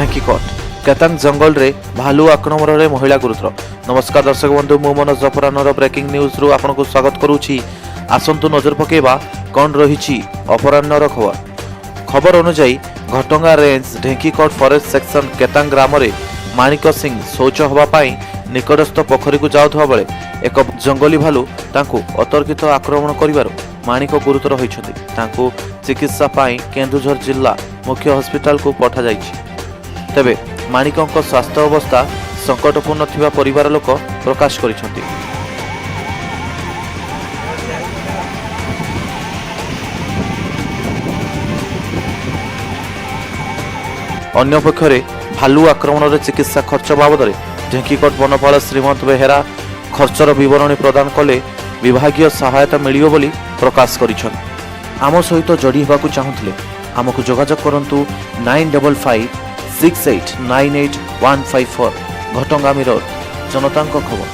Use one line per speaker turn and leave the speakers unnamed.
ଢେଙ୍କିକୋଟ କେତାଙ୍ଗ ଜଙ୍ଗଲରେ ଭାଲୁ ଆକ୍ରମଣରେ ମହିଳା ଗୁରୁତର। ନମସ୍କାର ଦର୍ଶକ ବନ୍ଧୁ, ମୁଁ ମନୋଜ, ଅପରାହ୍ନର ବ୍ରେକିଂ ନ୍ୟୁଜ୍ରୁ ଆପଣଙ୍କୁ ସ୍ୱାଗତ କରୁଛି। ଆସନ୍ତୁ ନଜର ପକାଇବା କ'ଣ ରହିଛି ଅପରାହ୍ନର ଖବର। ଖବର ଅନୁଯାୟୀ, ଘଟଗାଁ ରେଞ୍ଜ ଢେଙ୍କିକୋଟ ଫରେଷ୍ଟ ସେକ୍ସନ କେତାଙ୍ଗ ଗ୍ରାମରେ ମାଣିକ ସିଂ ଶୌଚ ହେବା ପାଇଁ ନିକଟସ୍ଥ ପୋଖରୀକୁ ଯାଉଥିବା ବେଳେ ଏକ ଜଙ୍ଗଲୀ ଭାଲୁ ତାଙ୍କୁ ଅତର୍କିତ ଆକ୍ରମଣ କରିବାରୁ ମାଣିକ ଗୁରୁତର ହୋଇଛନ୍ତି। ତାଙ୍କୁ ଚିକିତ୍ସା ପାଇଁ କେନ୍ଦୁଝର ଜିଲ୍ଲା ମୁଖ୍ୟ ହସ୍ପିଟାଲକୁ ପଠାଯାଇଛି। ତେବେ ମାଣିକଙ୍କ ସ୍ୱାସ୍ଥ୍ୟ ଅବସ୍ଥା ସଙ୍କଟପୂର୍ଣ୍ଣ ଥିବା ପରିବାର ଲୋକ ପ୍ରକାଶ କରିଛନ୍ତି। ଅନ୍ୟପକ୍ଷରେ ଭାଲୁ ଆକ୍ରମଣରେ ଚିକିତ୍ସା ଖର୍ଚ୍ଚ ବାବଦରେ ଢେଙ୍କିକୋଟ ବନପାଳ ଶ୍ରୀମନ୍ତ ବେହେରା ଖର୍ଚ୍ଚର ବିବରଣୀ ପ୍ରଦାନ କଲେ ବିଭାଗୀୟ ସହାୟତା ମିଳିବ ବୋଲି ପ୍ରକାଶ କରିଛନ୍ତି। ଆମ ସହିତ ଯୋଡ଼ି ହେବାକୁ ଚାହୁଁଥିଲେ ଆମକୁ ଯୋଗାଯୋଗ କରନ୍ତୁ 9556898154। ଘଟଗାଁ ମିରର, ଜନତାଙ୍କ ଖବର।